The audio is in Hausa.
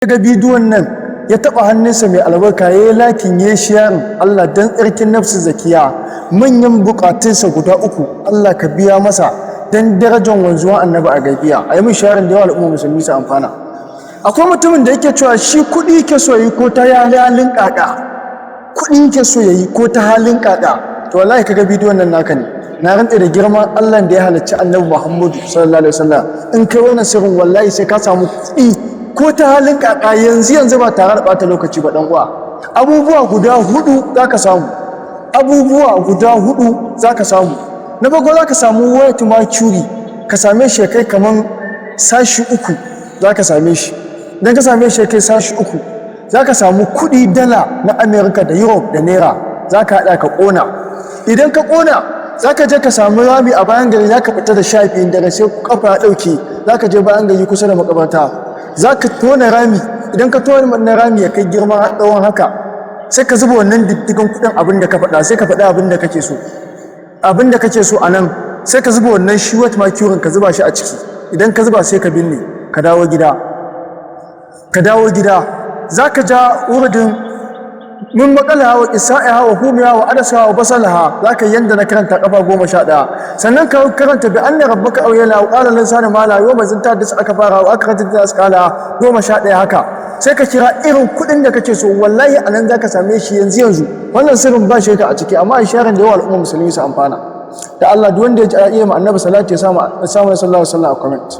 Ga bidiyon nan ya taɓa hannunsa mai albarka, ya yi liking, ya yi sharing. Allah, don tsarkin nafsu zakiya, manyan bukatunsa guda uku Allah ka biya masa, don darajar wanzuwa Annabi a gaibiya. A yi min sharing da yawa, al'umma musulmi su amfana. Akwai mutumin da yake cewa shi kuɗi yake so yi ko ta halin ƙaƙa, kuɗi yake so ya yi ko ta halin ƙaƙa. To wallahi kaga bidiyon nan naka ne. Na rantse da girman Allah da ya halicci Annabi Muhammadu sallallahu alaihi wasallam, in kai wannan sirrin, wallahi sai ka samu kuɗi ko ta halin kaka yanzu yanzu, ba tare da bata lokaci ba. Dan uwa, abubuwa guda hudu zaka samu. Abubuwa guda hudu zaka samu. Na farko, zaka samu white mercury, ka same shi kai kaman sashi uku zaka same shi. Idan ka same shi kai sashi uku, zaka samu kuɗi dala na America da Europe da naira, zaka haɗa ka ƙona. Idan ka ƙona, zaka je ka samu rami a bayan gari. Zaka fita da 12 dare, sai kafa ya ɗauke, zaka je bayan gari kusa da makabarta, za ka tona rami. Idan ka tona wannan rami ya kai girma tsawon haka, sai ka zuba wannan diddigan kuɗin, abin da ka faɗa. Sai ka faɗa abin da kake so, abin da kake so a nan. Sai ka zuba wannan shi white mercury, ka zuba shi a ciki. Idan ka zuba, sai ka binne, ka dawo gida. Ka dawo gida, za ka ja wuridin min baqaliha wa qissaiha wa fumiha wa adasiha wa basaliha. Za ka yanda na karanta kafa 11. Sannan ka karanta bi anna rabbaka awha laha wa qala linsanu ma laha yawma zinta da aka fara wa aka karanta da askala 11 haka. Sai ka kira irin kuɗin da kake so. Wallahi anan za ka same shi yanzu yanzu. Wannan sirrin ba shirka a ciki, amma isharar da yawa, al'umma musulmi su amfana. Da Allah, duk wanda ya ji iya ma Annabi salati, ya samu sallallahu alaihi wasallam a comment.